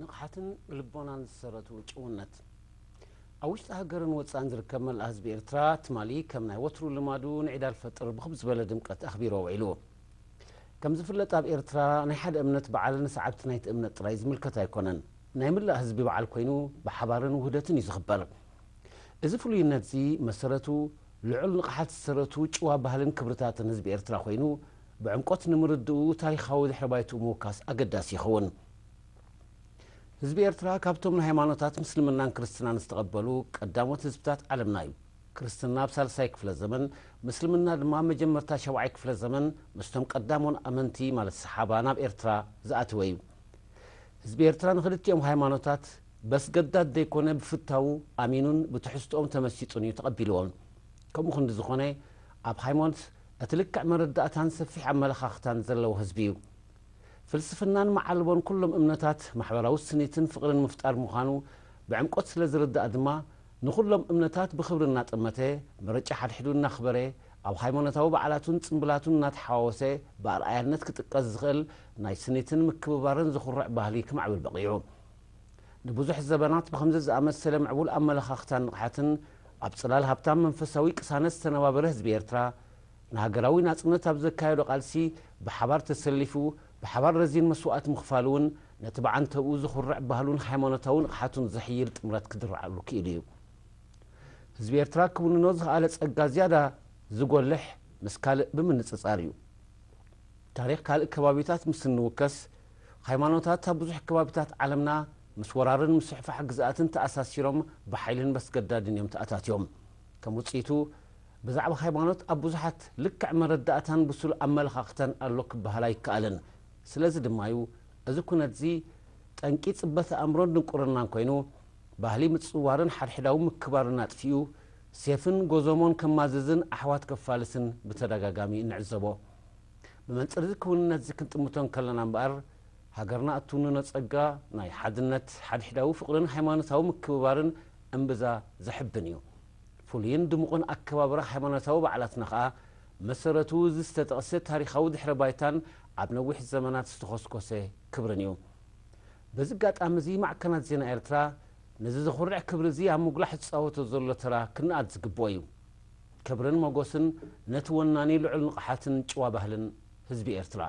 ንቕሓትን ልቦናን ዝሰረቱ ጭውነት። ኣብ ውሽጢ ሃገርን ወጻእን ዝርከብ መላእ ህዝቢ ኤርትራ ትማሊ ከም ናይ ወትሩ ልማዱ ንዒድ ኣልፈጥር ብኽብ ዝበለ ድምቀት ኣኽቢሮ ውዒሉ። ከም ዝፍለጥ ኣብ ኤርትራ ናይ ሓደ እምነት በዓል ንሰዓብቲ ናይቲ እምነት ጥራይ ዝምልከት ኣይኮነን። ናይ ምላእ ህዝቢ በዓል ኮይኑ ብሓባርን ውህደትን እዩ ዝኽበር። እዚ ፍሉይነትዚ መሰረቱ ልዑል ንቕሓት ዝሰረቱ ጭዋ ባህልን ክብርታትን ህዝቢ ኤርትራ ኮይኑ ብዕምቆት ንምርድኡ ታሪኻዊ ድሕረ ባይትኡ ምውካስ ኣገዳሲ ይኸውን። ህዝቢ ኤርትራ ካብቶም ንሃይማኖታት ምስልምናን ክርስትናን ዝተቐበሉ ቀዳሞት ህዝብታት ዓለምና እዩ። ክርስትና ኣብ ሳልሳይ ክፍለ ዘመን፣ ምስልምና ድማ ኣብ መጀመርታ ሻብዓይ ክፍለ ዘመን ምስቶም ቀዳሞን ኣመንቲ ማለት ሰሓባ ናብ ኤርትራ ዝኣተወ እዩ። ህዝቢ ኤርትራ ንክልቲኦም ሃይማኖታት በስገዳድ ዘይኮነ ብፍታዉ ኣሚኑን ብትሕዝትኦም ተመሲጡን እዩ ተቐቢልዎም። ከምኡ ክንዲ ዝኾነ ኣብ ሃይማኖት እቲ ልክዕ መረዳእታን ሰፊሕ ኣመለኻኽታን ዘለዎ ህዝቢ እዩ። ፍልስፍናን መዓልቦን ኩሎም እምነታት ማሕበራዊ ስኒትን ፍቕርን ምፍጣር ምዃኑ ብዕምቆት ስለ ዝርዳእ ድማ ንኹሎም እምነታት ብኽብሪ እናጠመተ ምርጫ ሓድሕዱ እናኽበረ ኣብ ሃይማኖታዊ በዓላቱን ጽምብላቱን እናተሓዋወሰ ብኣርኣያነት ክጥቀስ ዝኽእል ናይ ስኒትን ምክብባርን ዝኹርዕ ባህሊ ክማዕብል በቒዑ። ንብዙሕ ዘበናት ብኸምዚ ዝኣመሰለ ምዕቡል ኣመለኻኽታን ንቕሓትን ኣብ ጽላል ሃብታም መንፈሳዊ ቅሳነት ዝተነባበረ ህዝቢ ኤርትራ ንሃገራዊ ናጽነት ኣብ ዘካየዶ ቃልሲ ብሓባር ተሰሊፉ ብሓባር ረዚን መስዋእቲ ምኽፋሉ እውን ነቲ ብዓንተብኡ ዝኹርዕ ባህሉን ሃይማኖታዊ ንቕሓቱን ዘሕይል ጥምረት ክድርዓሉ ክኢሉ እዩ። ህዝቢ ኤርትራ ክውንኖ ዝኸኣለ ጸጋ ዝያዳ ዝጎልሕ ምስ ካልእ ብምንጽጻር እዩ። ታሪኽ ካልእ ከባቢታት ምስ እንውከስ፣ ሃይማኖታት ኣብ ብዙሕ ከባቢታት ዓለምና ምስ ወራርን ምስሕፋሕ ግዝኣትን ተኣሳሲሮም ብሓይልን በስገዳድን እዮም ተኣታትዮም። ከም ውጽኢቱ፣ ብዛዕባ ሃይማኖት ኣብ ብዙሓት ልክዕ መረዳእታን ብሱል ኣመለኻኽታን ኣሎ ክበሃል ኣይከኣልን። ስለዚ ድማ እዩ እዚ ኩነትዚ ጠንቂ ጽበት ኣእምሮን ድንቁርናን ኮይኑ፣ ባህሊ ምጽዋርን ሓድሕዳዊ ምክባርን ኣጥፊኡ፣ ሴፍን ጎዞሞን ከማዝዝን ኣሕዋት ከፋልስን ብተደጋጋሚ እንዕዘቦ። ብመንጽር እዚ ክውንነት እዚ ክንጥምቶ እንከለና እምበኣር፣ ሃገርና እትውንኖ ጸጋ ናይ ሓድነት፣ ሓድሕዳዊ ፍቕርን ሃይማኖታዊ ምክብባርን እምብዛ ዘሕብን እዩ። ፍሉይን ድሙቕን ኣከባብራ ሃይማኖታዊ በዓላትና ኸኣ መሰረቱ እዚ ዝተጠቕሰ ታሪኻዊ ድሕረ ባይታን ኣብ ነዊሕ ዘመናት ዝተኾስኮሰ ክብርን እዩ። በዚ ኣጋጣሚ እዚ ማዕከናት ዜና ኤርትራ ነዚ ዘኹርዕ ክብሪ እዚ ኣብ ምጉላሕ ዝጻወቶ ዘሎ ተራ ክንኣድ ዝግብኦ እዩ። ክብርን መጎስን ነቲ ወናኒ ልዑል ንቕሓትን ጭዋ ባህልን ህዝቢ ኤርትራ።